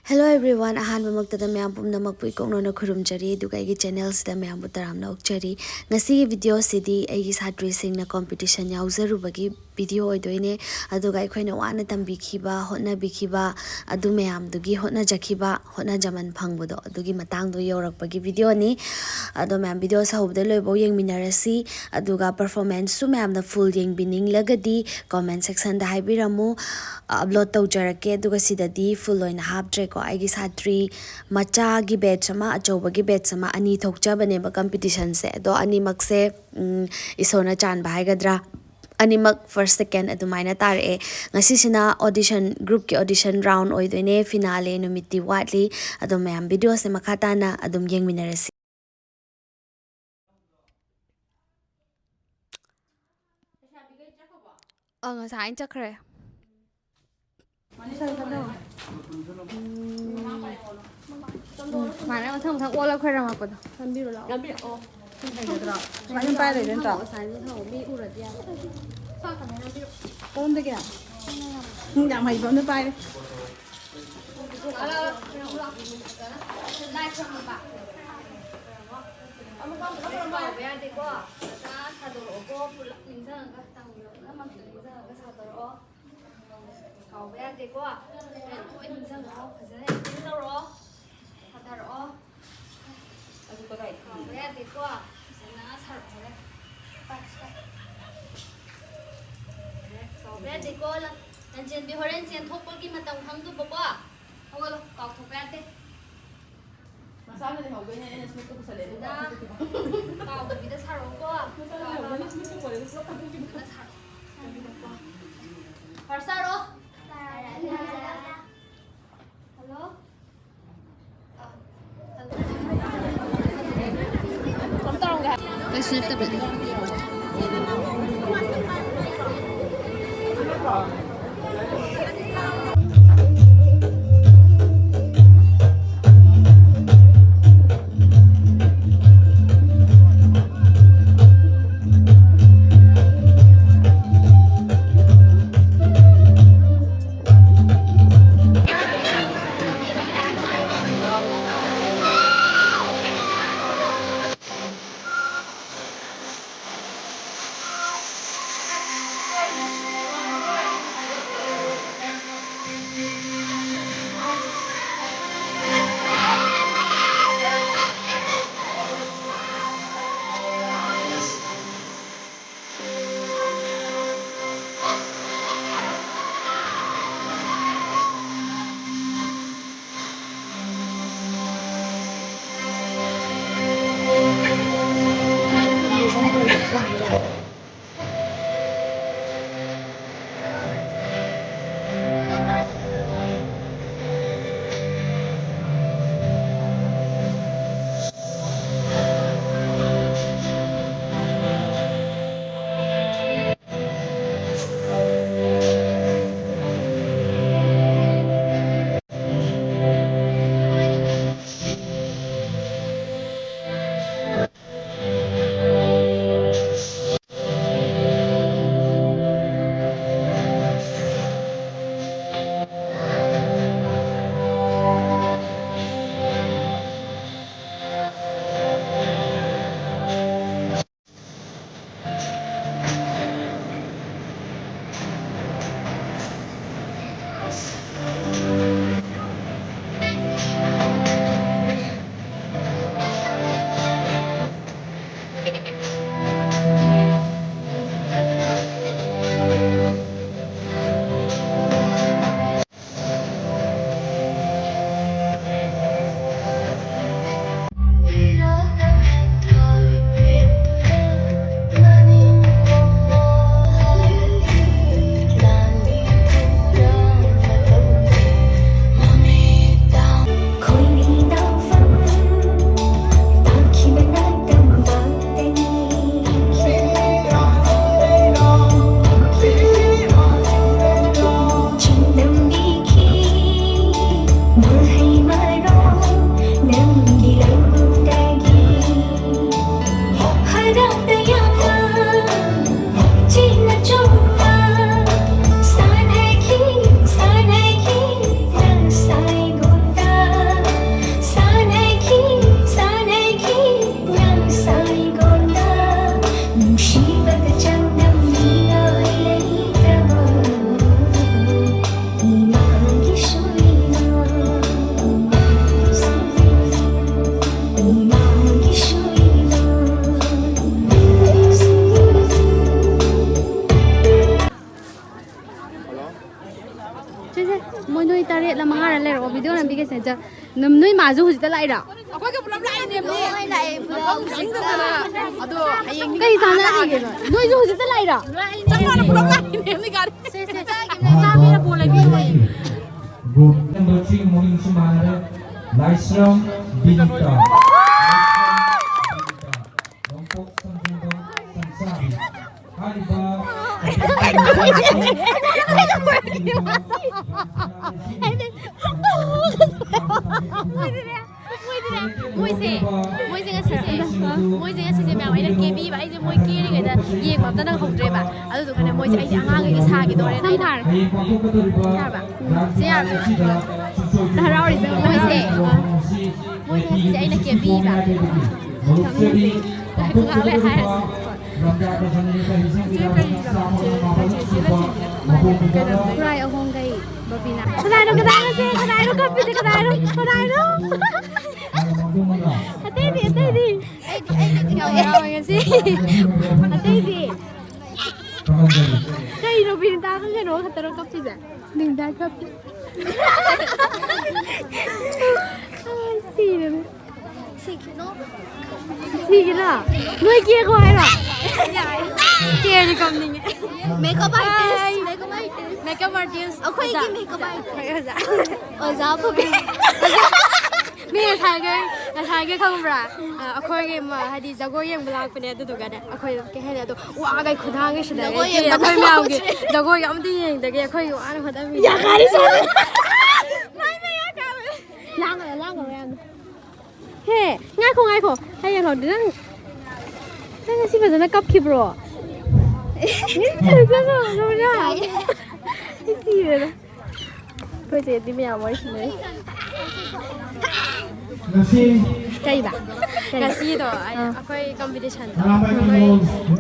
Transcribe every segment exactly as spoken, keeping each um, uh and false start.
Hello everyone, ꯑꯍꯥꯟꯕꯃꯛꯇꯗ ꯃꯌꯥꯝ ꯄꯨꯝꯅꯃꯛꯄꯨ ꯏꯀꯣꯛꯅꯅ ꯈꯨꯔꯨꯝꯖꯔꯤ, ꯑꯗꯨꯒ ꯑꯩꯒꯤ channel ꯁꯤꯗ ꯃꯌꯥꯝꯕꯨ ꯇꯔꯥꯝꯅ ꯑꯣꯛꯆꯔꯤ꯫ ꯉꯁꯤꯒꯤ video ꯁꯤꯗꯤ ꯑꯩꯒꯤ ꯁꯥꯇ꯭ꯔꯤꯁꯤꯡꯅ competition ꯌꯥꯎꯖꯔꯨꯕꯒꯤ video ꯑꯣꯏꯗꯣꯏꯅꯦ꯫ ꯑꯗꯨꯒ ꯑꯩꯈꯣꯏꯅ ꯋꯥꯅ ꯇꯝꯕꯤꯈꯤꯕ, ꯍꯣꯠꯅꯕꯤꯈꯤꯕ, ꯑꯗꯨ ꯃꯌꯥꯝꯗꯨꯒꯤ ꯍꯣꯠꯅꯖꯈꯤꯕ, ꯍꯣꯠꯅꯖꯃꯟ ꯐꯪꯕꯗꯣ, ꯑꯗꯨꯒꯤ ꯃꯇꯥꯡꯗꯣ ꯌꯧꯔꯛꯄꯒꯤ video ꯅꯤ꯫ ꯑꯗꯣ ꯃꯌꯥꯝ, video ꯁꯦ ꯍꯧꯕꯗ ꯂꯣꯏꯕꯧ ꯌꯦꯡꯃꯤꯟꯅꯔꯁꯤ꯫ ꯑꯗꯨꯒ performance ꯁꯨ ꯃꯌꯥꯝꯅ full ꯌꯦꯡꯕꯤꯅꯤꯡꯂꯒꯗꯤ comment section ꯗ ꯍꯥꯏꯕꯤꯔꯝꯃꯨ꯫ Upload ꯇꯧꯖꯔꯛꯀꯦ꯫ ꯑꯗꯨꯒ ꯁꯤꯗꯗꯤ full ꯑꯣꯏꯅ ꯍꯥꯞꯇ꯭ꯔꯦꯀꯣ꯫ ꯑꯩꯒꯤ ꯁꯥꯇ꯭ꯔꯤ ꯃꯆꯥꯒꯤ batch ꯑꯃ, ꯑꯆꯧꯕꯒꯤ batch ꯑꯃ, ꯑꯅꯤ ꯊꯣꯛꯆꯕꯅꯦꯕ competition ꯁꯦ꯫ ꯑꯗꯣ ꯑꯅꯤꯃꯛꯁꯦ, ꯎꯝ, ꯏꯁꯣꯔꯅ ꯆꯥꯟꯕ ꯍꯥꯏꯒꯗ꯭ꯔꯥ, ꯑꯅꯤꯃꯛ first, second ꯑꯗꯨꯃꯥꯏꯅ ꯇꯥꯔꯛꯑꯦ꯫ ꯉꯁꯤꯁꯤꯅ audition, group ꯀꯤ audition round ꯑꯣꯏꯗꯣꯏꯅꯦ꯫ Finale ꯅꯨꯃꯤꯠꯇꯤ ꯋꯥꯠꯂꯤ꯫ ꯑꯗꯣ ꯃꯌꯥꯝ, video ꯁꯦ ꯃꯈꯥ ꯇꯥꯅ ꯑꯗꯨꯝ ꯌꯦꯡꯃꯤꯟꯅꯔꯁꯤ꯫ ꯑ, ꯉꯁꯥꯏꯅ ꯆꯠꯈ꯭ꯔꯦ꯫ ꯎꯝ꯫ ꯎꯝ, ꯁꯨꯃꯥꯏꯅ ꯃꯊꯪ ꯃꯊꯪ ꯑꯣꯜꯂ ꯈꯣꯏꯔꯝꯃꯛꯄꯗꯣ꯫ ꯅꯝꯕꯤꯔꯣ ꯂꯥꯛꯑꯣ꯫ ꯅꯝꯕꯤꯔꯛꯑꯣ꯫ ꯁꯨꯃꯥꯏꯅ ꯄꯥꯏ ꯂꯩꯗꯣꯏ ꯅꯠꯇ꯭ꯔꯣ? ꯑꯁꯥꯏꯗ ꯊꯝꯃꯣ, ꯃꯤ ꯎꯔꯗꯤ ꯌꯥꯔꯣꯏ꯫ ꯀꯔꯣꯝꯗꯒꯤ? ꯎꯝ, ꯌꯥꯝ ꯍꯩꯕ ꯑꯃꯅ ꯄꯥꯏꯔꯦ꯫ ꯀꯥꯎꯕ ꯌꯥꯗꯦꯀꯣ꯫ ꯐꯖꯅ ꯁꯥꯗꯣꯔꯛꯑꯣꯀꯣ꯫ ꯄꯨꯂꯞ ꯅꯤꯡꯁꯤꯡꯉꯒ, ꯇꯥꯡ ꯄꯨꯝꯅꯃꯛꯇ ꯅꯤꯡꯁꯤꯡꯉꯒ ꯁꯥꯗꯣꯔꯛꯑꯣ꯫ ꯀꯥꯎꯕ ꯌꯥꯗꯦꯀꯣ꯫ ꯂꯣꯏ ꯅꯤꯡꯁꯤꯡꯉꯣ꯫ ꯐꯖꯅ explain ꯇꯧꯔꯛꯑꯣ꯫ ꯁꯥꯊꯔꯛꯑꯣ꯫ ꯑꯗꯨ ꯀꯗꯥꯏ? ꯀꯥꯎꯕ ꯌꯥꯗꯦꯀꯣ꯫ ꯐꯖꯅ ꯁꯥꯔꯛꯑꯣ ꯍꯣꯔꯦꯟ꯫ ꯀꯥꯎꯕ ꯌꯥꯗꯦꯀꯣ꯫ ꯂꯟꯆꯦꯟꯕꯤ ꯍꯣꯔꯦꯟ ꯆꯦꯟꯊꯣꯛꯄꯒꯤ ꯃꯇꯝ ꯈꯪꯗꯕꯀꯣ꯫ ꯍꯧꯒꯠꯂꯣ꯫ ꯀꯥꯎꯊꯣꯛꯄ ꯌꯥꯗꯦ꯫ ꯃꯁꯥꯅ ꯂꯩꯍꯧꯗꯣꯏꯅꯦ, ꯑꯩꯅ ꯁ꯭ꯃꯤꯠꯇꯣ ꯄꯨꯁꯜꯂꯦ, ꯑꯗꯨꯒ ꯁꯤꯗ ꯑꯩꯈꯣꯏ ꯄꯨꯊꯣꯛꯄ꯫ ꯀꯥꯎꯗꯕꯤꯗ ꯁꯥꯔꯛꯑꯣꯀꯣ꯫ ꯃꯁꯥꯅ ꯂꯩꯍꯧꯗꯣꯏꯅꯦ, ꯁ꯭ꯃꯤꯠꯇꯣ ꯄꯨꯔꯦ, ꯑꯗꯨ ꯄꯨꯂꯞ ꯍꯥꯞꯇꯣꯛꯈꯤꯕ꯫ ꯐꯖꯅ ꯁꯥꯔꯛꯑꯣ꯫ First ꯁꯥꯔꯛꯑꯣ꯫ Hello? ꯑꯥ, hello꯫ ꯀꯩꯁꯨ ꯅꯠꯇꯕꯅꯦ꯫ ꯃꯣꯏ ꯅꯣꯏ ꯇꯔꯦꯠꯂ ꯃꯉꯥꯔ ꯂꯩꯔꯛꯑꯣ, ꯚꯤꯗꯤꯑꯣ ꯅꯝꯕꯤꯒꯦꯁꯦ꯫ ꯅꯣꯏ ꯃꯥꯁꯨ ꯍꯧꯖꯤꯛꯇ ꯂꯥꯛꯏꯔꯣ? ꯑꯩꯈꯣꯏꯒ ꯄꯨꯂꯞ ꯂꯥꯛꯏꯅꯦꯕꯅꯦ꯫ ꯃꯐꯝ ꯈꯪꯗꯗꯅ꯫ ꯑꯗꯣ ꯍꯌꯦꯡꯗꯤ ꯀꯩ ꯆꯥꯟꯅꯔꯤꯒꯦꯕ? ꯅꯣꯏꯁꯨ ꯍꯧꯖꯤꯛꯇ ꯂꯥꯛꯏꯔꯣ? ꯆꯞ ꯃꯥꯟꯅ ꯄꯨꯂꯞ ꯂꯥꯛꯏꯅꯦꯕꯅꯦ ꯒꯥꯔꯤ꯫ ꯁꯦ, ꯁꯦ, ꯆꯥ ꯕꯣꯟ ꯅꯝꯕꯔ ꯊ꯭ꯔꯤ ꯃꯃꯤꯡꯁꯨ ꯃꯥꯟꯅꯔꯦ꯫ ꯂꯥꯏꯁ꯭ꯔꯝ ꯕꯤꯅꯤꯇꯥ꯫ ꯂꯥꯏꯁ꯭ꯔꯝ ꯕꯤꯅꯤꯇꯥ꯫ ꯅꯣꯡꯄꯣꯛ ꯁꯟꯖꯦꯟꯕꯝ ꯁꯪꯁꯥꯔꯤ꯫ ꯍꯥꯏꯔꯤꯕ ꯃꯣꯏꯁꯦ, ꯃꯣꯏꯁꯦ ꯉꯁꯤꯁꯦ, ꯃꯣꯏꯁꯦ ꯉꯁꯤꯁꯦ ꯃꯌꯥꯝ ꯑꯩꯅ ꯀꯦꯕꯤꯕ꯫ ꯑꯩꯁꯦ ꯃꯣꯏ ꯀꯦꯔꯤꯉꯩꯗ ꯌꯦꯡꯕ ꯑꯝꯇ ꯅꯪꯍꯧꯗ꯭ꯔꯦꯕ꯫ ꯑꯗꯨꯗꯨꯒꯅꯦ ꯃꯣꯏꯁꯦ ꯑꯩꯁꯦ ꯑꯉꯥꯡꯈꯩꯒꯤ ꯁꯥꯈꯤꯗꯣꯔꯦꯅ ꯑꯩꯅ ꯁꯝ ꯐꯥꯔꯦ꯫ ꯁꯤ ꯌꯥꯝ ꯍꯔꯥꯎꯔꯤꯁꯦ ꯃꯣꯏꯁꯦ, ꯃꯣꯏꯁꯦ ꯉꯁꯤꯁꯦ ꯑꯩꯅ ꯀꯦꯕꯤꯕ꯫ ꯈꯨꯉꯥꯡ ꯂꯩ ꯍꯥꯏꯔꯁꯤ꯫ ꯈꯨꯔꯥꯏ ꯑꯍꯣꯡꯒꯩ ꯕꯕꯤꯅꯥ꯫ ꯀꯅꯥꯅꯣ, ꯀꯅꯥꯅꯣ ꯁꯦ? ꯀꯅꯥꯅꯣ ꯀꯞꯄꯤꯁꯦ? ꯀꯅꯥꯅꯣ? ꯀꯅꯥꯅꯣ? ꯑꯇꯩꯗꯤ, ꯑꯇꯩꯗꯤ? ꯌꯥꯝ ꯌꯥꯎꯋꯦ ꯉꯁꯤ꯫ ꯑꯇꯩꯗꯤ? ꯀꯩꯅꯣ ꯕꯤꯅꯤꯇꯥꯒ ꯀꯩꯅꯣ ꯈꯛꯇꯔꯣ ꯀꯞꯄꯤꯁꯦ? ꯕꯤꯅꯤꯇꯥ ꯀꯞꯄꯤ꯫ ꯑꯩ ꯁꯤꯔꯦꯗ꯫ ꯁꯤꯒꯤꯅꯣ꯫ ꯅꯣꯏ ꯀꯦꯀꯣ ꯍꯥꯏꯔꯣ? ꯀꯦꯔꯗꯤ ꯀꯞꯅꯤꯡꯉꯦ꯫ Makeup artist, makeup artist꯫ Makeup artist꯫ ꯑꯩꯈꯣꯏꯒꯤ ꯑꯣꯖꯥ꯫ Makeup artist꯫ ꯑꯣꯖꯥ꯫ ꯑꯣꯖꯥ ꯑꯐꯕꯤ꯫ ꯃꯤ ꯉꯁꯥꯏꯒꯩ, ꯉꯁꯥꯏꯒꯩ ꯈꯪꯕ꯭ꯔꯥ? ꯑ, ꯑꯩꯈꯣꯏꯒꯤ ꯃ-, ꯍꯥꯏꯗꯤ ꯖꯒꯣꯏ ꯌꯦꯡꯕ ꯂꯥꯛꯄꯅꯦ, ꯑꯗꯨꯗꯨꯒꯅꯦ ꯑꯩꯈꯣꯏ ꯀꯩ ꯍꯥꯏꯅꯤ, ꯑꯗꯣ ꯋꯥꯒꯩ ꯈꯨꯗꯥꯡꯒꯩ ꯁꯤꯗꯒꯩ ꯖꯒꯣꯏ ꯌꯦꯡꯕ ꯑꯩꯈꯣꯏ ꯃꯌꯥꯝꯒꯤ ꯂꯥꯛꯄꯁꯦ꯫ ꯖꯒꯣꯏꯒ ꯑꯝꯇ ꯌꯦꯡꯗꯒꯦ ꯑꯩꯈꯣꯏꯒꯤ ꯋꯥꯅ ꯍꯣꯠꯅꯕꯤꯕ꯫ ꯌꯥ, ꯒꯥꯔꯤ ꯆꯠꯂꯦ꯫ ꯂꯥꯡꯒꯅꯣ, ꯂꯥꯡꯒꯅꯣ ꯌꯥꯝꯅ꯫ ꯍꯦ, ꯉꯥꯏꯈꯣ, ꯉꯥꯏꯈꯣ꯫ ꯑꯩ ꯌꯦꯡꯍꯧꯗꯦ꯫ ꯅꯪ, ꯅꯪ ꯉꯁꯤ ꯐꯖꯅ ꯀꯞꯈꯤꯕ꯭ꯔꯣ? ꯉꯁꯤ ꯐꯖꯅ ꯀꯞꯈꯤꯕ꯭ꯔꯣ? ꯑꯩ ꯁꯤꯔꯦꯗ꯫ ꯑꯩꯈꯣꯏ ꯆꯦꯗꯤ ꯃꯌꯥꯝ ꯋꯥꯔꯤ ꯁꯥꯟꯅꯔꯤ꯫ ꯉꯁꯤ ꯀꯩꯕ? ꯀꯩ? ꯉꯁꯤꯗꯣ ꯑꯩ, ꯑꯥ꯫ ꯑꯩꯈꯣꯏ competitionꯗꯣ ꯑꯩꯈꯣꯏ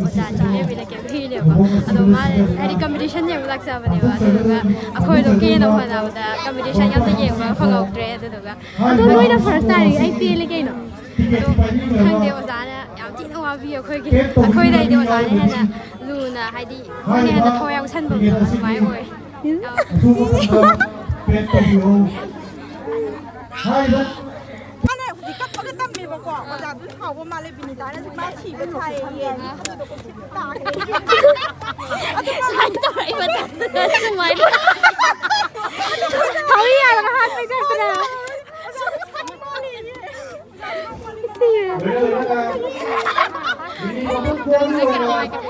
ꯑꯣꯖꯥ ꯆꯤꯡꯂꯦꯝꯕꯤꯅ ꯀꯦꯕꯤꯔꯤꯅꯦꯕꯀꯣ꯫ ꯑꯗꯣ ꯃꯥ ꯍꯥꯏꯗꯤ competition ꯌꯦꯡꯕ ꯂꯥꯛꯆꯕꯅꯦꯕ꯫ ꯑꯗꯨꯗꯨꯒ ꯑꯩꯈꯣꯏꯗꯣ ꯀꯦꯅꯕ ꯍꯣꯠꯅꯕꯗ competition ꯑꯝꯇ ꯌꯦꯡꯕ ꯐꯪꯍꯧꯗ꯭ꯔꯦ꯫ ꯑꯗꯨꯗꯨꯒ ꯑꯗꯣ ꯅꯣꯏꯅ first ꯇꯥꯔꯤ, ꯑꯩ ꯄꯦꯜꯂꯦ ꯀꯩꯅꯣ꯫ ꯑꯗꯣ ꯈꯪꯗꯦ, ꯑꯣꯖꯥꯅ ꯌꯥꯝ ꯊꯤꯅ ꯋꯥꯕꯤ ꯑꯩꯈꯣꯏꯒꯤ꯫ ꯑꯩꯈꯣꯏꯗꯩꯗꯤ ꯑꯣꯖꯥꯅ ꯍꯦꯟꯅ ꯂꯨꯅ, ꯍꯥꯏꯗꯤ ꯃꯣꯏꯅ ꯍꯦꯟꯅ ꯊꯋꯥꯏ ꯌꯥꯎꯁꯟꯕꯗꯣ ꯑꯗꯨꯃꯥꯏꯅ ꯑꯣꯏ꯫ ꯑꯊꯨꯕ ꯃꯇꯝꯗ ꯄꯦꯛ ꯇꯧꯕꯤꯔꯛꯎ ꯍꯥꯏꯕ꯫ ꯃꯥꯅ ꯍꯧꯖꯤꯛ ꯀꯞꯄꯒ ꯇꯝꯃꯦꯕꯀꯣ, ꯑꯣꯖꯥꯗꯨ ꯁꯥꯎꯕ ꯃꯥꯜꯂꯦ, ꯕꯤꯅꯤꯇꯥꯅꯁꯨ ꯃꯥ ꯁꯤꯕ ꯁꯥꯏꯌꯦ꯫ ꯁꯨꯃꯥꯏꯅ ꯇꯧꯔꯛꯏꯕ ꯃꯇꯝꯗꯨꯗ ꯁꯨꯃꯥꯏꯅ꯫ ꯊꯧꯔꯤ ꯌꯥꯜꯂꯒ ꯍꯥꯠꯄꯩ ꯇꯥꯏꯞꯇ꯫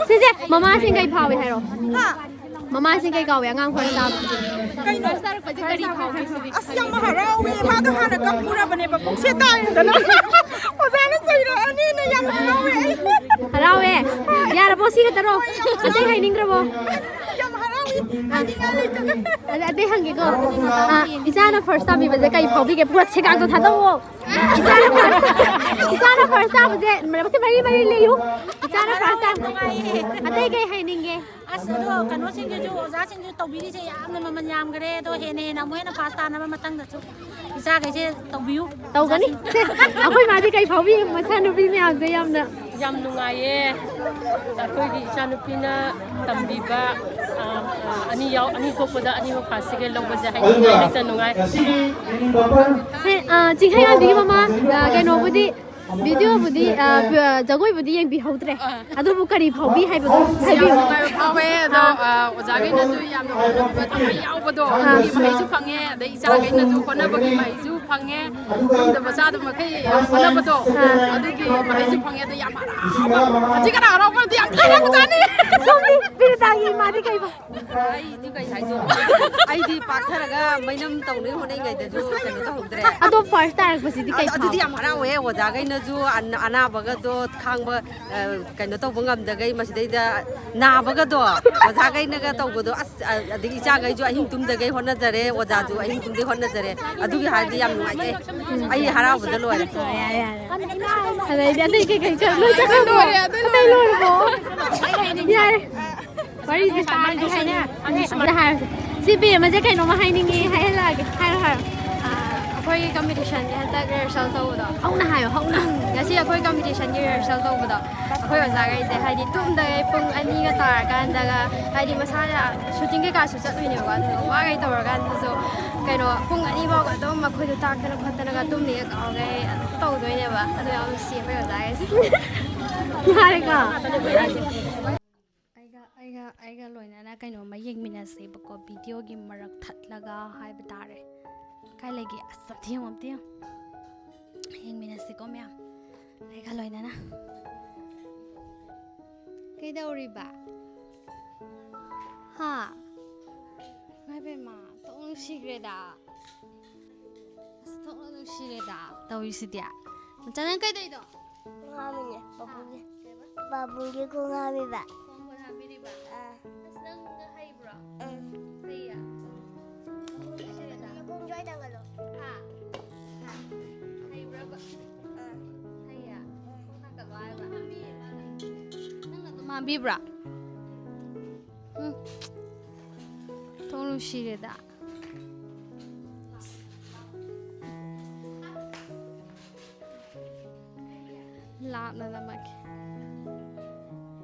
ꯁꯤꯁꯦ ꯃꯃꯥꯁꯤꯡ ꯀꯩ ꯐꯥꯎꯏ ꯍꯥꯏꯔꯣ? ꯍꯥ? ꯃꯃꯥꯁꯤꯡ ꯀꯩ ꯀꯥꯎꯏ ꯑꯉꯥꯡ ꯐꯥꯔꯁ ꯇꯥꯕꯗ? ꯀꯩꯅꯣ? ꯐꯥꯔꯁ ꯇꯥꯔꯛꯄꯁꯦ ꯀꯔꯤ ꯐꯥꯎꯒꯦ ꯁꯤꯗꯤ? ꯑꯁ, ꯌꯥꯝ ꯍꯔꯥꯎꯋꯦ꯫ ꯃꯥꯗꯣ ꯍꯥꯟꯅ ꯀꯞꯄꯨꯔꯕꯅꯦꯕ, ꯄꯨꯡꯁꯦ ꯇꯥꯔꯦꯗꯅ꯫ ꯑꯣꯖꯥꯅ ꯆꯩꯔꯛꯑꯅꯤꯅ ꯌꯥꯝ ꯍꯔꯥꯎꯋꯦ ꯑꯩ꯫ ꯍꯔꯥꯎꯋꯦ? ꯌꯥꯔꯕꯣ ꯁꯤ ꯈꯛꯇꯔꯣ? ꯑꯇꯩ ꯍꯥꯏꯅꯤꯡꯗ꯭ꯔꯕꯣ? ꯌꯥꯝ ꯍꯔꯥꯎꯏ꯫ ꯍꯥꯏꯅꯤꯡꯉꯥꯏ ꯂꯩꯇꯔꯦ꯫ ꯑꯗ ꯑꯇꯩ ꯍꯪꯒꯦꯀꯣ꯫ ꯑ, ꯏꯆꯥꯅ ꯐꯥꯔꯁ ꯇꯥꯕꯤꯕꯁꯦ ꯀꯩ ꯐꯥꯎꯕꯤꯒꯦ? ꯄꯨꯔꯥ ꯁꯦꯒꯥꯛꯇꯣ ꯊꯥꯗꯧꯑꯣ꯫ ꯏꯆꯥꯅ ꯐꯥꯔꯁ, ꯏꯆꯥꯅ ꯐꯥꯔꯁ ꯇꯥꯕꯁꯦ ꯃꯔꯤ ꯃꯔꯤ ꯂꯩꯌꯨ꯫ ꯏꯆꯥꯅ ꯐꯥꯔꯁ ꯇꯥꯕ꯫ ꯑꯇꯩ ꯀꯩ ꯍꯥꯏꯅꯤꯡꯒꯦ? ꯑꯁ, ꯑꯗꯣ ꯀꯩꯅꯣꯁꯤꯡꯁꯤꯁꯨ, ꯑꯣꯖꯥꯁꯤꯡꯁꯨ ꯇꯧꯕꯤꯔꯤꯁꯦ ꯌꯥꯝꯅ ꯃꯃꯜ ꯌꯥꯝꯈ꯭ꯔꯦ꯫ ꯑꯗꯣ ꯍꯦꯟꯅ ꯍꯦꯟꯅ ꯑꯃꯨꯛ ꯍꯦꯟꯅ ꯐꯥꯔꯁ ꯇꯥꯅꯕ ꯃꯊꯪꯗꯁꯨ ꯏꯆꯥꯈꯩꯁꯦ ꯇꯧꯕꯤꯌꯨ꯫ ꯇꯧꯒꯅꯤ꯫ ꯑꯣꯖꯥꯁꯤꯡ꯫ ꯁꯦ, ꯑꯩꯈꯣꯏ ꯃꯥꯗꯤ ꯀꯩ ꯐꯥꯎꯕꯤ? ꯃꯆꯥꯅꯨꯄꯤ ꯃꯌꯥꯝꯁꯦ ꯌꯥꯝꯅ ꯌꯥꯝ ꯅꯨꯡꯉꯥꯏꯌꯦ꯫ ꯑꯩꯈꯣꯏꯒꯤ ꯏꯆꯥꯅꯨꯄꯤꯅ ꯇꯝꯕꯤꯕ, ꯑ, ꯑ, ꯑꯅꯤ ꯌꯥꯎ-, ꯑꯅꯤ ꯊꯣꯛꯄꯗ ꯑꯅꯤꯃꯛ ꯐꯥꯔꯁ ꯁꯦꯀꯦꯟ ꯂꯧꯕꯁꯦ ꯍꯥꯏꯅꯤꯡꯉꯥꯏ ꯂꯩꯇ ꯅꯨꯡꯉꯥꯏ꯫ ꯉꯁꯤꯒꯤ ꯍꯦ, ꯑ, ꯆꯤꯡꯈꯩꯉꯥꯟꯕꯤꯒꯤ ꯃꯃꯥ, ꯑ, ꯀꯩꯅꯣꯕꯨꯗꯤ, ꯚꯤꯗꯤꯑꯣꯕꯨꯗꯤ, ꯑ, ꯖꯒꯣꯏꯕꯨꯗꯤ ꯌꯦꯡꯕꯤꯍꯧꯗ꯭ꯔꯦ꯫ ꯑꯗꯨꯕꯨ ꯀꯔꯤ ꯐꯥꯎꯕꯤ ꯍꯥꯏꯕꯗꯣ ꯌꯥꯝ ꯍꯥꯏꯕꯤꯌꯨ꯫ ꯅꯨꯡꯉꯥꯏꯕ ꯐꯥꯎꯋꯦ꯫ ꯑꯗꯣ, ꯑꯥ꯫ ꯑ, ꯑꯣꯖꯥꯈꯩꯅꯁꯨ ꯌꯥꯝꯅ ꯍꯣꯠꯅꯕꯤꯕ ꯊꯋꯥꯏ ꯌꯥꯎꯕꯗꯣ, ꯑꯥ꯫ ꯑꯗꯨꯒꯤ ꯃꯍꯩꯁꯨ ꯐꯪꯉꯦ꯫ ꯑꯗꯩ ꯏꯆꯥꯈꯩꯅꯁꯨ ꯍꯣꯠꯅꯕꯒꯤ ꯃꯍꯩꯁꯨ ꯐꯪꯉꯦ꯫ ꯇꯨꯝꯗꯕ ꯆꯥꯗꯕ ꯃꯈꯩ ꯍꯣꯠꯅꯕꯗꯣ, ꯑꯥ꯫ ꯑꯗꯨꯒꯤ ꯃꯍꯩꯁꯨ ꯐꯪꯉꯦ꯫ ꯑꯗꯣ ꯌꯥꯝ ꯍꯔꯥꯎꯕ, ꯍꯧꯖꯤꯛ ꯈꯔ ꯍꯔꯥꯎꯕꯗꯤ ꯌꯥꯝ ꯐꯔꯦ꯫ ꯁꯣꯝꯒꯤ ꯕꯤꯅꯤꯇꯥꯒꯤ ꯏꯃꯥꯗꯤ ꯀꯩꯕ? ꯑꯩꯗꯤ ꯀꯩ ꯍꯥꯏꯗꯣꯏꯅꯣ? ꯑꯩꯗꯤ ꯄꯥꯛꯊꯔꯒ ꯃꯩꯅꯝ ꯇꯧꯅꯤ ꯍꯣꯠꯅꯔꯤꯉꯩꯗꯁꯨ ꯀꯩꯅꯣ ꯇꯧꯍꯧꯗ꯭ꯔꯦ꯫ ꯑꯗꯣ ꯐꯥꯔꯁ ꯇꯥꯔꯛꯄꯁꯤꯗꯤ ꯀꯩ ꯑꯗꯨꯗꯤ ꯐꯥꯎꯒꯦ? ꯌꯥꯝ ꯍꯔꯥꯎꯋꯦ꯫ ꯑꯣꯖꯥꯈꯩꯅꯁꯨ ꯑꯅꯥꯕꯒꯗꯣ ꯈꯥꯡꯕ, ꯑ, ꯀꯩꯅꯣ ꯇꯧꯕ ꯉꯝꯗꯈꯩ ꯃꯁꯤꯗꯩꯗ ꯅꯥꯕꯒꯗꯣ ꯑꯣꯖꯥꯈꯩꯅꯒ ꯇꯧꯕꯗꯣ, ꯑꯁ, ꯑ-, ꯑꯗꯒꯤ ꯏꯆꯥꯈꯩꯁꯨ ꯑꯍꯤꯡ ꯇꯨꯝꯗꯈꯩ ꯍꯣꯠꯅꯖꯔꯦ, ꯑꯣꯖꯥꯁꯨ ꯑꯍꯤꯡ ꯇꯨꯝꯗꯈꯩ ꯍꯣꯠꯅꯖꯔꯦ꯫ ꯑꯗꯨꯒꯤ ꯍꯥꯏꯔꯗꯤ ꯌꯥꯝ ꯅꯨꯡꯉꯥꯏꯖꯩ꯫ ꯑꯩ ꯍꯔꯥꯎꯕꯗ ꯂꯣꯏꯔꯦ꯫ ꯌꯥꯔꯦ, ꯌꯥꯔꯦ꯫ ꯑꯗꯩꯗꯤ ꯑꯇꯩ ꯀꯩꯀꯩ ꯆꯠ-, ꯂꯣꯏ ꯆꯠꯈ꯭ꯔꯕꯣ? ꯂꯣꯏꯔꯦ, ꯑꯇꯩ ꯑꯇꯩ ꯂꯣꯏꯔꯦ꯫ ꯂꯣꯏꯔꯕꯣ? ꯌꯥꯔꯦ꯫ ꯋꯥꯔꯤꯁꯦ ꯇꯥꯔꯗꯤ ꯍꯥꯏꯅ-, ꯑꯝꯇ ꯍꯥꯏꯔꯁꯦ꯫ ꯁꯤ ꯕꯦꯝꯃꯁꯦ ꯀꯩꯅꯣꯝꯃ ꯍꯥꯏꯅꯤꯡꯉꯦ, ꯍꯥꯏꯍꯜꯂꯛꯑꯒꯦ꯫ ꯍꯥꯏꯔꯣ, ꯍꯥꯏꯔꯣ꯫ ꯑꯩꯈꯣꯏꯒꯤ ꯀꯝꯄꯤꯇꯤꯁꯟꯒꯤ ꯍꯟꯗꯛ ꯔꯤꯍꯔꯁꯦꯜ ꯇꯧꯕꯗꯣ, ꯍꯧꯅ ꯍꯥꯏꯌꯣ, ꯍꯧꯅ꯫ ꯉꯁꯤ ꯑꯩꯈꯣꯏ ꯀꯝꯄꯤꯇꯤꯁꯟꯒꯤ ꯔꯤꯍꯔꯁꯦꯜ ꯇꯧꯕꯗꯣ, ꯑꯩꯈꯣꯏ ꯑꯣꯖꯥꯈꯩꯁꯦ ꯍꯥꯏꯗꯤ ꯇꯨꯝꯗꯈꯩ ꯄꯨꯡ ꯑꯅꯤꯒ ꯇꯥꯔꯀꯥꯟꯗꯒ, ꯍꯥꯏꯗꯤ ꯃꯁꯥꯅ ꯁꯨꯇꯤꯡ ꯀꯩꯀꯥꯁꯨ ꯆꯠꯂꯨꯏꯅꯦꯕꯀꯣ, ꯑꯗꯨꯅ ꯋꯥꯈꯩ ꯇꯧꯔꯀꯥꯟꯗꯁꯨ ꯀꯩꯅꯣ ꯄꯨꯡ ꯑꯅꯤ ꯐꯥꯎꯕ ꯑꯗꯨꯝ ꯃꯈꯣꯏꯗꯣ ꯇꯥꯛꯇꯅ ꯈꯣꯠꯇꯅꯒ ꯇꯨꯝꯅꯤꯒ ꯀꯥꯎꯈꯩ ꯑꯗꯨꯝ ꯇꯧꯗꯣꯏꯅꯦꯕ꯫ ꯑꯗꯨ ꯌꯥꯝ ꯅꯨꯡꯁꯤ ꯑꯩꯈꯣꯏ ꯑꯣꯖꯥꯈꯩꯁꯦ꯫ ꯌꯥꯔꯦꯀꯣ꯫ ꯑꯩꯒ ꯑꯩꯒ ꯑꯩꯒ ꯂꯣꯏꯅꯅ ꯀꯩꯅꯣꯝꯃ ꯌꯦꯡꯃꯤꯟꯅꯁꯦꯕꯀꯣ, ꯚꯤꯗꯤꯑꯣꯒꯤ ꯃꯔꯛ ꯊꯠꯂꯒ ꯍꯥꯏꯕ ꯇꯥꯔꯦ꯫ ꯀꯥꯏ ꯂꯩꯒꯦ? ꯑꯁ, ꯑꯝꯇ ꯌꯦꯡꯉꯣ, ꯑꯝꯇ ꯌꯦꯡꯉꯣ꯫ ꯌꯦꯡꯃꯤꯟꯅꯁꯤꯀꯣ ꯃꯌꯥꯝ, ꯑꯩꯒ ꯂꯣꯏꯅꯅ꯫ ꯀꯩꯗꯧꯔꯤꯕ? ꯍꯥ? ꯏꯃꯥ ꯏꯕꯦꯝꯃ, ꯊꯣꯛ ꯅꯨꯡꯁꯤꯈ꯭ꯔꯦꯗ꯫ ꯑꯁ, ꯊꯣꯛꯅ ꯅꯨꯡꯁꯤꯔꯦꯗ ꯇꯧꯔꯤꯁꯤꯗꯤ꯫ ꯃꯆꯥ, ꯅꯪ ꯀꯩꯗꯧꯔꯤꯅꯣ? ꯉꯥꯃꯤꯅꯦ, ꯕꯥꯕꯨꯒꯤ꯫ ꯀꯩꯕ? ꯕꯥꯕꯨꯒꯤ ꯈꯣꯡ ꯍꯥꯝꯃꯤꯕ꯫ ꯈꯣꯡ ꯈꯨꯠ ꯍꯥꯝꯕꯤꯔꯤꯕ? ꯑꯥ꯫ ꯑꯁ, ꯅꯪ ꯍꯩꯕ꯭ꯔꯣ? ꯎꯝ꯫ ꯍꯩꯌꯦ? ꯅꯨꯡꯁꯤꯔꯦꯗ꯫ ꯅꯈꯣꯡ ꯁ꯭ꯋꯥꯏ ꯊꯥꯡꯒꯠꯂꯣ꯫ ꯍꯥ? ꯍꯩꯕ꯭ꯔꯕ? ꯑꯥ꯫ ꯍꯩꯌꯦ? ꯈꯣꯡ ꯊꯥꯡꯒꯠꯂꯣ ꯍꯥꯏꯕ? ꯅꯪꯅ ꯑꯗꯨꯝ ꯍꯥꯝꯕꯤꯕ꯭ꯔꯥ? ꯎꯝ꯫ ꯊꯣꯡ ꯅꯨꯡꯁꯤꯔꯦꯗ꯫ ꯂꯥꯞꯅ ꯅꯝꯃꯛꯀꯦ꯫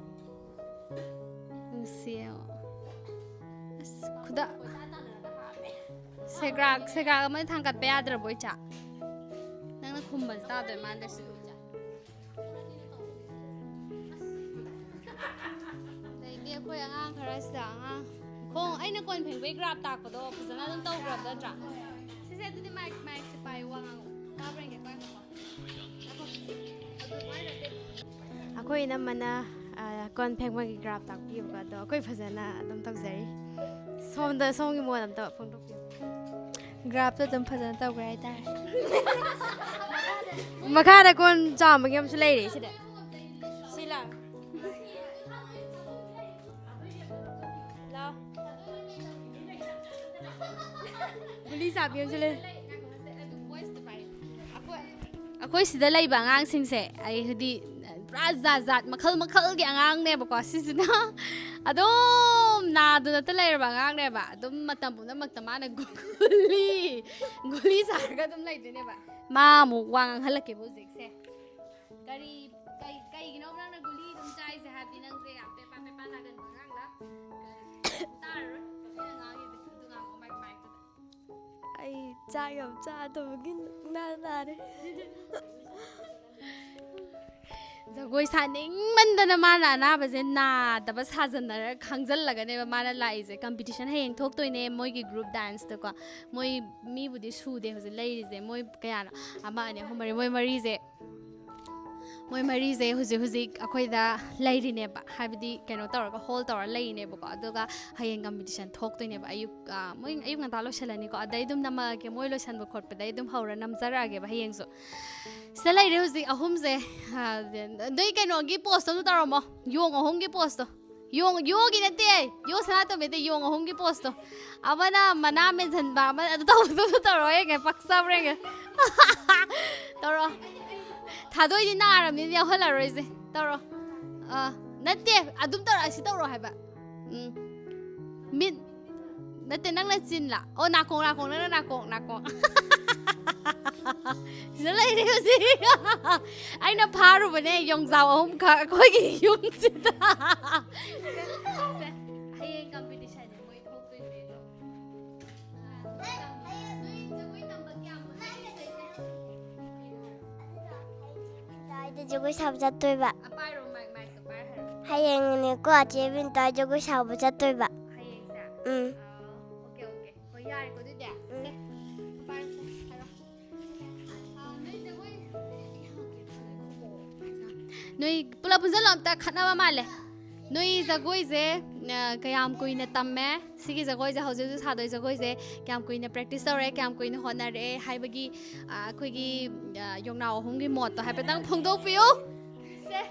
ꯅꯨꯡꯁꯤꯌꯦ꯫ ꯑꯁ, ꯈꯨꯗꯥ-, ꯁꯦꯒ꯭ꯔꯥꯛ, ꯁꯦꯒ꯭ꯔꯥꯛ ꯑꯃ ꯊꯥꯡꯒꯠꯄ ꯌꯥꯗ꯭ꯔꯕꯣ, ꯏꯆꯥ? ꯅꯪꯅ ꯈꯨꯝꯕꯁꯦ ꯇꯥꯗꯣꯏ ꯃꯥꯟꯗꯦ ꯁꯤ꯫ ꯑꯗꯩꯗꯤ ꯑꯩꯈꯣꯏ ꯑꯉꯥꯡ ꯈꯔꯁꯤꯗ ꯑꯉꯥꯡ ꯈꯣꯡ, ꯑꯩꯅ ꯀꯣꯟ ꯐꯦꯡꯕꯩ ꯒ꯭ꯔꯥꯐ ꯇꯥꯛꯄꯗꯣ ꯐꯖꯅ ꯑꯗꯨꯝ ꯇꯧꯈ꯭ꯔꯕ ꯅꯠꯇ꯭ꯔꯥ? ꯁꯤꯁꯦ ꯑꯗꯨꯗꯤ ꯃꯥꯏꯛ, ꯃꯥꯏꯛꯁꯦ ꯄꯥꯏꯌꯨ, ꯋꯥ ꯉꯥꯡꯉꯣ꯫ ꯇꯥꯕ꯭ꯔꯥ ꯌꯦꯡꯒꯦꯀꯣ, ꯉꯥꯏꯈꯣꯀꯣ꯫ ꯑꯩꯈꯣꯏ ꯏꯅꯝꯃꯅ, ꯑ, ꯀꯣꯟ ꯐꯦꯡꯕꯒꯤ ꯒ꯭ꯔꯥꯐ ꯇꯥꯛꯄꯤꯌꯦꯕꯀꯣ, ꯑꯗꯣ ꯑꯩꯈꯣꯏ ꯐꯖꯅ ꯑꯗꯨꯝ ꯇꯧꯖꯔꯤ꯫ ꯁꯣꯝꯗ, ꯁꯣꯝꯒꯤ ꯃꯣꯠ ꯑꯝꯇ ꯐꯣꯡꯗꯣꯛꯄꯤꯌꯨ꯫ ꯒ꯭ꯔꯥꯐꯇꯣ ꯑꯗꯨꯝ ꯐꯖꯅ ꯇꯧꯈ꯭ꯔꯦ ꯍꯥꯏꯇꯥꯔꯦ꯫ ꯃꯈꯥꯗ ꯀꯣꯟ ꯆꯥꯝꯕꯒꯤ ꯑꯃꯁꯨ ꯂꯩꯔꯦ ꯁꯤꯗ꯫ ꯁꯤ ꯂꯥꯎ꯫ ꯂꯥꯎ꯫ ꯒꯨꯂꯤ ꯆꯥꯕꯤ ꯑꯃꯁꯨ ꯂꯩ꯫ ꯑꯩꯈꯣꯏ ꯁꯤꯗ ꯂꯩꯕ ꯑꯉꯥꯡꯁꯤꯡꯁꯦ ꯑꯩ ꯍꯥꯏꯗꯤ ꯄꯨꯔꯥ ꯖꯥꯠ ꯖꯥꯠ ꯃꯈꯜ ꯃꯈꯜꯒꯤ ꯑꯉꯥꯡꯅꯦꯕꯀꯣ꯫ ꯁꯤꯁꯤꯅ ꯑꯗꯨꯝ ꯅꯥꯗꯨꯅꯇ ꯂꯩꯔꯕ ꯑꯉꯥꯡꯅꯦꯕ꯫ ꯑꯗꯨꯝ ꯃꯇꯝ ꯄꯨꯝꯅꯃꯛꯇ ꯃꯥꯅ ꯒꯨꯂꯤ, ꯒꯨꯂꯤ ꯆꯥꯔꯒ ꯑꯗꯨꯝ ꯂꯩꯗꯣꯏꯅꯦꯕ꯫ ꯃꯥ ꯑꯃꯨꯛ ꯋꯥ ꯉꯥꯡꯍꯜꯂꯛꯀꯦꯕ ꯍꯧꯖꯤꯛꯁꯦ꯫ ꯀꯔꯤ, ꯀꯩ, ꯀꯩꯒꯤꯅꯣ ꯅꯪꯅ ꯒꯨꯂꯤ ꯑꯗꯨꯝ ꯆꯥꯏꯁꯦ? ꯍꯥꯏꯕꯗꯤ ꯅꯪꯁꯦ ꯌꯥꯝ ꯄꯦꯄꯥ ꯄꯦꯄꯥ ꯅꯥꯒꯟꯕ ꯑꯉꯥꯡꯂ? ꯇꯥꯔꯔꯣꯏ꯫ ꯑꯩꯅ ꯉꯥꯡꯉꯤꯁꯦ꯫ ꯑꯗꯨ ꯉꯥꯡꯉꯣ, ꯃꯥꯏꯛ, ꯃꯥꯏꯛꯇꯨꯗ꯫ ꯑꯩ ꯆꯥꯛ ꯌꯥꯝ ꯆꯥꯗꯕꯒꯤ ꯅꯥ ꯅꯥꯔꯦ꯫ ꯖꯒꯣꯏ ꯁꯥꯅꯤꯡꯃꯟꯗꯅ ꯃꯥꯅ ꯑꯅꯥꯕꯁꯦ ꯅꯥꯗꯕ ꯁꯥꯖꯟꯅꯔ ꯈꯥꯡꯖꯜꯂꯒꯅꯦꯕ ꯃꯥꯅ ꯂꯥꯛꯏꯁꯦ꯫ ꯀꯝꯄꯤꯇꯤꯁꯟ ꯍꯌꯦꯡ ꯊꯣꯛꯇꯣꯏꯅꯦ ꯃꯣꯏꯒꯤ ꯒ꯭ꯔꯨꯞ ꯗꯥꯟꯁꯇꯀꯣ꯫ ꯃꯣꯏ ꯃꯤꯕꯨꯗꯤ ꯁꯨꯗꯦ ꯍꯧꯖꯤꯛ ꯂꯩꯔꯤꯁꯦ꯫ ꯃꯣꯏ ꯀꯌꯥꯅꯣ? ꯑꯃ, ꯑꯅꯤ, ꯑꯍꯨꯝ, ꯃꯔꯤ꯫ ꯃꯣꯏ ꯃꯔꯤꯁꯦ, ꯃꯣꯏ ꯃꯔꯤꯁꯦ ꯍꯧꯖꯤꯛ ꯍꯧꯖꯤꯛ ꯑꯩꯈꯣꯏꯗ ꯂꯩꯔꯤꯅꯦꯕ꯫ ꯍꯥꯏꯕꯗꯤ ꯀꯩꯅꯣ ꯇꯧꯔꯒ ꯍꯣꯜ ꯇꯧꯔ ꯂꯩꯔꯤꯅꯦꯕꯀꯣ꯫ ꯑꯗꯨꯒ ꯍꯌꯦꯡ ꯀꯝꯄꯤꯇꯤꯁꯟ ꯊꯣꯛꯇꯣꯏꯅꯦꯕ꯫ ꯑꯌꯨꯛ, ꯑ, ꯃꯣꯏ ꯑꯌꯨꯛ ꯉꯟꯇꯥ ꯂꯣꯏꯁꯤꯜꯂꯅꯤꯀꯣ꯫ ꯑꯗꯩ ꯑꯗꯨꯝ ꯅꯝꯃꯛꯑꯒꯦ ꯃꯣꯏ ꯂꯣꯏꯁꯤꯟꯕ ꯈꯣꯠꯄꯗꯩ ꯑꯗꯨꯝ ꯍꯧꯔ ꯅꯝꯖꯔꯛꯑꯒꯦꯕ ꯍꯌꯦꯡꯁꯨ꯫ ꯁꯤꯗ ꯂꯩꯔꯦ ꯍꯧꯖꯤꯛ ꯑꯍꯨꯝꯁꯦ꯫ ꯑ, ꯅꯣꯏ ꯀꯩꯅꯣꯒꯤ ꯄꯣꯁꯇꯣ ꯑꯝꯇ ꯇꯧꯔꯝꯃꯣ꯫ ꯌꯣꯡ ꯑꯍꯨꯝꯒꯤ ꯄꯣꯁꯇꯣ꯫ ꯌꯣꯡ, ꯌꯣꯒꯤ ꯅꯠꯇꯦ꯫ ꯌꯣ ꯁꯅꯥꯇꯣꯝꯕꯤ ꯅꯠꯇꯦ, ꯌꯣꯡ ꯑꯍꯨꯝꯒꯤ ꯄꯣꯁꯇꯣ꯫ ꯑꯃꯅ ꯃꯅꯥ ꯃꯦꯟꯁꯤꯟꯕ, ꯑꯃꯅ ꯑꯗꯨ ꯇꯧꯕꯗꯣ ꯇꯧꯔꯣ ꯌꯦꯡꯒꯦ, ꯄꯛꯆꯕ꯭ꯔꯥ ꯌꯦꯡꯒꯦ꯫ ꯇꯧꯔꯣ꯫ ꯊꯥꯗꯣꯏꯗꯤ ꯅꯥꯔꯕꯅꯤꯅ ꯌꯥꯎꯍꯜꯂꯔꯣꯏꯁꯦ꯫ ꯇꯧꯔꯣ꯫ ꯑꯥ, ꯅꯠꯇꯦ, ꯑꯗꯨꯝ ꯇꯧꯔꯣ, ꯑꯁꯤ ꯇꯧꯔꯣ ꯍꯥꯏꯕ꯫ ꯎꯝ꯫ ꯃꯤꯠ, ꯅꯠꯇꯦ, ꯅꯪꯅ ꯆꯤꯟꯂ? ꯑꯣ, ꯅꯥꯀꯣꯡ, ꯅꯥꯀꯣꯡ, ꯅꯪꯅ ꯅꯥꯀꯣꯡ, ꯅꯥꯀꯣꯡ꯫ ꯁꯤꯗ ꯂꯩꯔꯦ ꯍꯧꯖꯤꯛ꯫ ꯑꯩꯅ ꯐꯥꯔꯨꯕꯅꯦ ꯌꯣꯡꯖꯥꯎ ꯑꯍꯨꯝꯈꯛ ꯑꯩꯈꯣꯏꯒꯤ ꯌꯨꯝꯁꯤꯗ꯫ ꯍꯌꯦꯡ ꯀꯝꯄꯤꯇꯤꯁꯟꯅꯦ ꯃꯣꯏ ꯊꯣꯛꯇꯣꯏꯁꯦ ꯑꯗꯣ꯫ ꯅꯣꯏ ꯖꯒꯣꯏ ꯇꯝꯕ ꯀꯌꯥꯝ ꯍꯩꯒꯦ? ꯑꯗꯨꯗ ꯖꯒꯣꯏ ꯁꯥꯕ ꯆꯠꯇꯣꯏꯕ꯫ ꯑ, ꯄꯥꯏꯔꯣ, ꯃꯥꯏꯛ, ꯃꯥꯏꯛꯇꯣ ꯄꯥꯏꯔ ꯍꯥꯏꯔꯣ꯫ ꯍꯌꯦꯡꯅꯦꯀꯣ, ꯆꯦ ꯕꯤꯟꯇꯥ ꯖꯒꯣꯏ ꯁꯥꯕ ꯆꯠꯇꯣꯏꯕ꯫ ꯍꯌꯦꯡꯁꯦ? ꯎꯝ꯫ ꯑ, ꯑꯣꯀꯦ, ꯑꯣꯀꯦ꯫ ꯍꯣꯏ, ꯌꯥꯔꯦꯀꯣ ꯑꯗꯨꯗꯤ? ꯎꯝ꯫ ꯁꯦ, ꯄꯥꯏꯔꯣ, ꯁꯦ, ꯍꯥꯏꯔꯣ꯫ ꯑ, ꯅꯣꯏ ꯖꯒꯣꯏ, ꯅꯣꯏ ꯄꯨꯂꯞ ꯄꯨꯟꯁꯤꯜꯂꯣ, ꯑꯝꯇ ꯈꯠꯅꯕ ꯃꯥꯜꯂꯦ꯫ ꯅꯣꯏ ꯖꯒꯣꯏꯁꯦ, ꯑ, ꯀꯌꯥꯝ ꯀꯨꯏꯅ ꯇꯝꯃꯦ? ꯁꯤꯒꯤ ꯖꯒꯣꯏꯁꯦ, ꯍꯧꯖꯤꯛ ꯍꯧꯖꯤꯛ ꯁꯥꯗꯣꯏ ꯖꯒꯣꯏꯁꯦ ꯀꯌꯥꯝ ꯀꯨꯏꯅ ꯄ꯭ꯔꯦꯛꯇꯤꯁ ꯇꯧꯔꯦ, ꯀꯌꯥꯝ ꯀꯨꯏꯅ ꯍꯣꯠꯅꯔꯛꯑꯦ ꯍꯥꯏꯕꯒꯤ, ꯑ, ꯑꯩꯈꯣꯏꯒꯤ, ꯑ, ꯌꯣꯡꯅꯥꯎ ꯑꯍꯨꯝꯒꯤ ꯃꯣꯠꯇꯣ ꯍꯥꯏꯐꯦꯠꯇꯪ ꯐꯣꯡꯗꯣꯛꯄꯤꯌꯨ꯫ ꯁꯦ꯫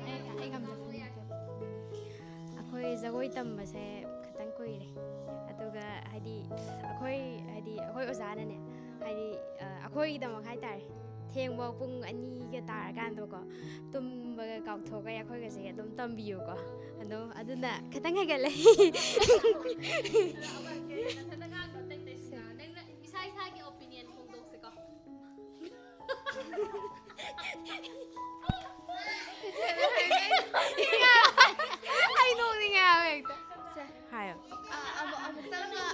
ꯑꯩ, ꯑꯩ ꯉꯝꯗ꯭ꯔꯦ꯫ ꯑꯩꯈꯣꯏ ꯖꯒꯣꯏ ꯇꯝꯕꯁꯦ ꯈꯇꯪ ꯀꯨꯏꯔꯦ꯫ ꯑꯗꯨꯒ ꯍꯥꯏꯗꯤ ꯑꯩꯈꯣꯏ, ꯍꯥꯏꯗꯤ ꯑꯩꯈꯣꯏ ꯑꯣꯖꯥꯅꯅꯦ, ꯍꯥꯏꯗꯤ, ꯑ, ꯑꯩꯈꯣꯏꯒꯤꯗꯃꯛ ꯍꯥꯏꯇꯥꯔꯦ, ꯍꯌꯦꯡꯐꯥꯎ ꯄꯨꯡ ꯑꯅꯤꯒ ꯇꯥꯔꯀꯥꯟꯗꯀꯣ, ꯇꯨꯝꯕꯒ ꯀꯥꯎꯊꯣꯛꯑꯒ ꯑꯩꯈꯣꯏꯒꯁꯦ ꯑꯗꯨꯝ ꯇꯝꯕꯤꯌꯨꯀꯣ꯫ ꯑꯗꯣ ꯑꯗꯨꯅ ꯈꯤꯇꯪ ꯍꯦꯟꯒꯠꯂꯦ꯫ ꯏꯁꯥ ꯏꯁꯥꯒꯤ ꯑꯣꯄꯤꯅꯤꯌꯟ ꯐꯣꯡꯗꯣꯛꯁꯤꯀꯣ꯫ ꯑꯩ ꯅꯣꯛꯅꯤꯡꯉꯦ ꯍꯥꯏꯕ ꯍꯦꯛꯇ꯫ ꯁꯦ꯫ ꯍꯥꯏꯌꯣ꯫ ꯑ, ꯑꯃꯨꯛ-, ꯑꯃꯨꯛꯇꯪꯒ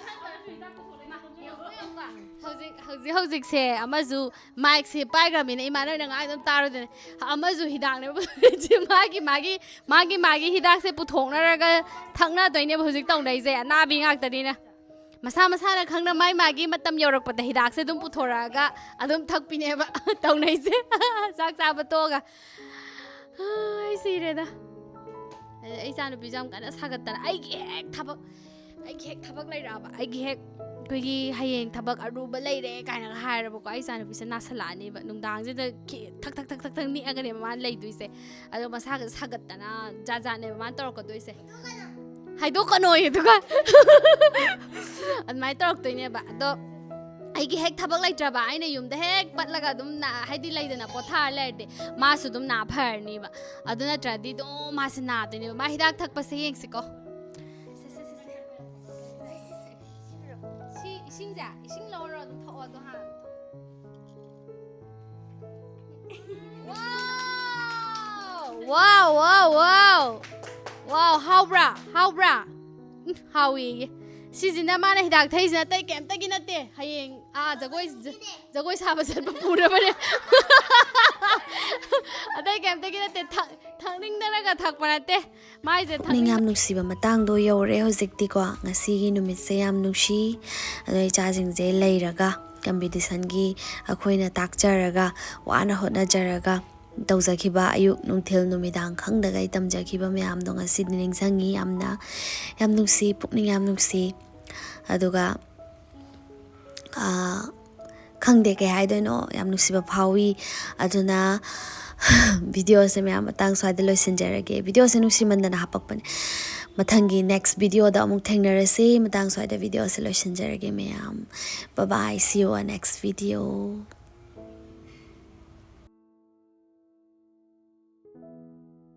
ꯍꯧꯖꯤꯛ, ꯍꯧꯖꯤꯛ, ꯍꯧꯖꯤꯛꯁꯦ ꯑꯃꯁꯨ ꯃꯥꯏꯛꯁꯦ ꯄꯥꯏꯈ꯭ꯔꯕꯅꯤꯅ ꯏꯃꯥꯟꯅꯕꯅ ꯉꯥꯡ ꯑꯗꯨꯝ ꯇꯥꯔꯨꯗꯅ꯫ ꯑꯃꯁꯨ ꯍꯤꯗꯥꯛꯅꯦꯕ꯫ ꯃꯥꯒꯤ, ꯃꯥꯒꯤ, ꯃꯥꯒꯤ, ꯃꯥꯒꯤ ꯍꯤꯗꯥꯛꯁꯦ ꯄꯨꯊꯣꯛꯅꯔꯒ ꯊꯛꯅꯗꯣꯏꯅꯦꯕ ꯍꯧꯖꯤꯛ ꯇꯧꯅꯩꯁꯦ꯫ ꯑꯅꯥꯕꯤ ꯉꯥꯛꯇꯅꯤꯅ꯫ ꯃꯁꯥ ꯃꯁꯥꯅ ꯈꯪꯅ ꯃꯥꯏ ꯃꯥꯒꯤ ꯃꯇꯝ ꯌꯧꯔꯛꯄꯗ ꯍꯤꯗꯥꯛꯁꯦ ꯑꯗꯨꯝ ꯄꯨꯊꯣꯔꯛꯑꯒ ꯑꯗꯨꯝ ꯊꯛꯄꯤꯅꯦꯕ ꯇꯧꯅꯩꯁꯦ꯫ ꯆꯥꯛ ꯆꯥꯕ ꯇꯣꯛꯑꯒ꯫ ꯑꯩ ꯁꯤꯔꯦꯗ꯫ ꯑꯩ ꯏꯆꯥꯅꯨꯄꯤꯁꯨ ꯌꯥꯝ ꯀꯟꯅ ꯁꯥꯒꯠꯇꯅ ꯑꯩꯒꯤ ꯍꯦꯛ ꯊꯕꯛ, ꯑꯩꯒꯤ ꯍꯦꯛ ꯊꯕꯛ ꯂꯩꯔꯛꯑꯕ, ꯑꯩꯒꯤ ꯍꯦꯛ ꯑꯩꯈꯣꯏꯒꯤ ꯍꯌꯦꯡ ꯊꯕꯛ ꯑꯔꯨꯕ ꯂꯩꯔꯦ ꯀꯥꯏꯅꯒ ꯍꯥꯏꯔꯕꯀꯣ, ꯑꯩ ꯏꯆꯥꯅꯨꯄꯤꯁꯦ ꯅꯥꯁꯜꯂꯛꯑꯅꯦꯕ꯫ ꯅꯨꯡꯗꯥꯡꯁꯤꯗ ꯈꯤ-, ꯊꯛ ꯊꯛ ꯊꯛ ꯊꯛ ꯊꯛ ꯅꯤꯛꯑꯒꯅꯦꯕ ꯃꯥꯅ ꯂꯩꯗꯣꯏꯁꯦ꯫ ꯑꯗꯣ ꯃꯁꯥꯒ ꯁꯥꯒꯠꯇꯅ ꯖꯥꯠ ꯖꯥꯠꯅꯦꯕ ꯃꯥꯅ ꯇꯧꯔꯛꯀꯗꯣꯏꯁꯦ꯫ ꯍꯥꯏꯗꯣꯛꯀꯅꯣꯌꯦ ꯑꯗꯨꯒ꯫ ꯑꯗꯨꯃꯥꯏꯅ ꯇꯧꯔꯛꯇꯣꯏꯅꯦꯕ꯫ ꯑꯗꯣ ꯑꯩꯒꯤ ꯍꯦꯛ ꯊꯕꯛ ꯂꯩꯇ꯭ꯔꯕ, ꯑꯩꯅ ꯌꯨꯝꯗ ꯍꯦꯛ ꯄꯠꯂꯒ ꯑꯗꯨꯝ ꯅꯥ-, ꯍꯥꯏꯗꯤ ꯂꯩꯗꯅ, ꯄꯣꯊꯥꯔ ꯂꯩꯔꯗꯤ ꯃꯥꯁꯨ ꯑꯗꯨꯝ ꯅꯥ ꯐꯔꯅꯤꯕ꯫ ꯑꯗꯨ ꯅꯠꯇ꯭ꯔꯗꯤ ꯑꯗꯨꯝ ꯃꯥꯁꯦ ꯅꯥꯗꯣꯏꯅꯦꯕ꯫ ꯃꯥ ꯍꯤꯗꯥꯛ ꯊꯛꯄꯁꯦ ꯌꯦꯡꯁꯤꯀꯣ꯫ ꯁꯦ, ꯁꯦ, ꯁꯦ, ꯁꯦ꯫ ꯁꯤ ꯏꯁꯤꯡꯁꯦ, ꯏꯁꯤꯡ ꯂꯧꯔꯣ, ꯑꯗꯨꯝ ꯊꯛꯑꯣ, ꯑꯗꯣ ꯍꯥꯟꯅ꯫ ꯋꯥꯎ! ꯋꯥꯎ, ꯋꯥꯎ, ꯋꯥꯎ! ꯋꯥꯎ, ꯍꯥꯎꯕ꯭ꯔꯥ? ꯍꯥꯎꯕ꯭ꯔꯥ? ꯎꯝ, ꯍꯥꯎꯋꯦꯌꯦ꯫ ꯁꯤꯁꯤꯅ ꯃꯥꯅ ꯍꯤꯗꯥꯛ ꯊꯛꯏꯁꯤꯅ ꯑꯇꯩ ꯀꯩꯝꯇꯒꯤ ꯅꯠꯇꯦ꯫ ꯍꯌꯦꯡ, ꯑꯥ, ꯖꯒꯣꯏ, ꯖ-, ꯖꯒꯣꯏ ꯁꯥꯕ ꯆꯠꯄ ꯄꯨꯅꯕꯅꯦ꯫ ꯑꯇꯩ ꯀꯩꯝꯇꯒꯤ ꯅꯠꯇꯦ꯫ ꯊꯛ-, ꯊꯛꯅꯤꯡꯗꯅꯒ ꯊꯛꯄ ꯅꯠꯇꯦ꯫ ꯃꯥꯏꯁꯦ ꯄꯨꯛꯅꯤꯡ ꯊꯛꯅꯤꯡ- ꯌꯥꯝ ꯅꯨꯡꯁꯤꯕ ꯃꯇꯥꯡꯗꯣ ꯌꯧꯔꯦ ꯍꯧꯖꯤꯛꯇꯤꯀꯣ꯫ ꯉꯁꯤꯒꯤ ꯅꯨꯃꯤꯠꯁꯦ ꯌꯥꯝ ꯅꯨꯡꯁꯤ꯫ ꯑꯗꯣ ꯏꯆꯥꯁꯤꯡꯁꯦ ꯂꯩꯔꯒ, ꯀꯝꯄꯤꯇꯤꯁꯟꯒꯤ ꯑꯩꯈꯣꯏꯅ ꯇꯥꯛꯆꯔꯒ, ꯋꯥꯅ ꯍꯣꯠꯅꯖꯔꯒ ꯇꯧꯖꯈꯤꯕ, ꯑꯌꯨꯛ, ꯅꯨꯡꯊꯤꯜ, ꯅꯨꯃꯤꯗꯥꯡ ꯈꯪꯗꯒꯩ ꯇꯝꯖꯈꯤꯕ ꯃꯌꯥꯝꯗꯣ ꯉꯁꯤꯗꯤ ꯅꯤꯡꯁꯤꯡꯉꯤ꯫ ꯌꯥꯝꯅ, ꯌꯥꯝ ꯅꯨꯡꯁꯤ, ꯄꯨꯛꯅꯤꯡ ꯌꯥꯝ ꯅꯨꯡꯁꯤ꯫ ꯑꯗꯨꯒ, ꯑꯥ, ꯈꯪꯗꯦ ꯀꯩ ꯍꯥꯏꯗꯣꯏꯅꯣ, ꯌꯥꯝ ꯅꯨꯡꯁꯤꯕ ꯐꯥꯎꯏ꯫ ꯑꯗꯨꯅ ꯚꯤꯗꯤꯑꯣꯁꯦ ꯃꯌꯥꯝ ꯃꯇꯥꯡ ꯁ꯭ꯋꯥꯏꯗ ꯂꯣꯏꯁꯤꯟꯖꯔꯒꯦ꯫ ꯚꯤꯗꯤꯑꯣꯁꯦ ꯅꯨꯡꯁꯤꯃꯟꯗꯅ ꯍꯥꯄꯛꯄꯅꯦ꯫ ꯃꯊꯪꯒꯤ next ꯚꯤꯗꯤꯑꯣꯗ ꯑꯃꯨꯛ ꯊꯦꯡꯅꯔꯁꯤ꯫ ꯃꯇꯥꯡ ꯁ꯭ꯋꯥꯏꯗ ꯚꯤꯗꯤꯑꯣꯁꯦ ꯂꯣꯏꯁꯤꯟꯖꯔꯒꯦ ꯃꯌꯥꯝ꯫ Bye bye, see you on next video.